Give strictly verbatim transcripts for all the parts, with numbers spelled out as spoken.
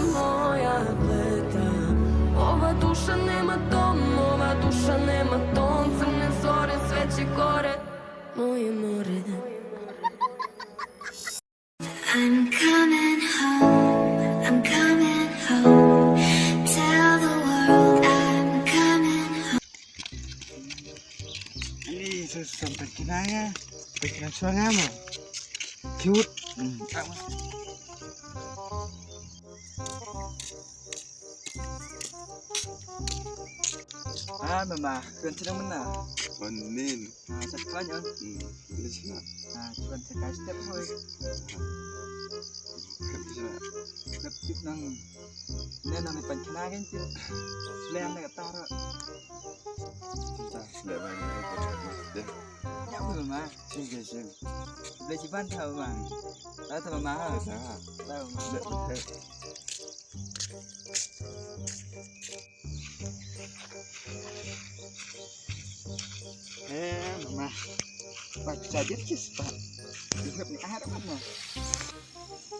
Moja pleta, ova duša nema ton, ova duša nema ton, crne zore sveće gore, moje more. I'm coming home, I'm coming home. Tell the world I'm coming home. Ani, so, so, pynkhana nga. Pynkhana shuwa nga mo. Cute. Hmm. Ah, mama, kren sdang mynna. Onin. Ah, sat klan on. Hmm, ini sini. Ah, cuman sekai step boy. Step sini. Step tip nang. Ini nang ni pynkhana kan tip. Plan na kata. Dah, dah, dah. Dah. Ya, mama. Sing, sing, sing. Boleh simpan tak, mama? Tak, tak, mama. Tak, tak. Tak, mama. Dah, dah. Eh, mama. Pak, jadi kis, Pak. Lihat ni, ah, mana?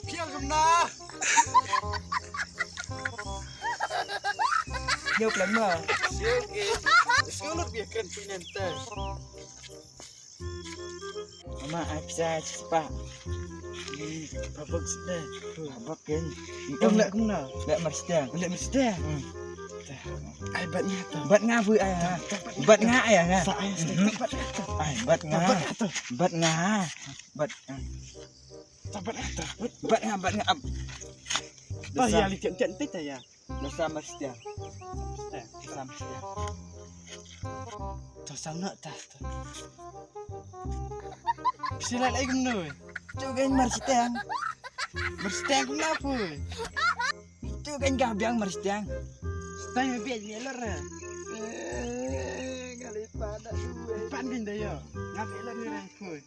Piang kemna? Nyo pelan ma. Siang ke. Siang lut biar keren punya ente. Mama, ai pisa spa. Ni, babak sini. Babak kan. Ong lek kumno? Lek marsiang. Lek marsiang. Hmm. Ai bat nga tu. Bat nga bu ai ha. Bat nga ai ha. Sa ai stek bat nga tu. Ai bat nga. Bat nga tu. Bat nga. Bat nga. Bat nga tu. Bat nga, bat nga. Bah ya lihat lihat ente ya. Lasa marsiang. Eh, lasa marsiang. To sang nak tas to. Sila lagi kumno. Tu kan marsiang. Marsiang kumno apa? Tu kan gabiang marsiang. Stay lebih ni lor. Eh, kali pada dua. Pan din dayo. Ngap elok ni rang pun.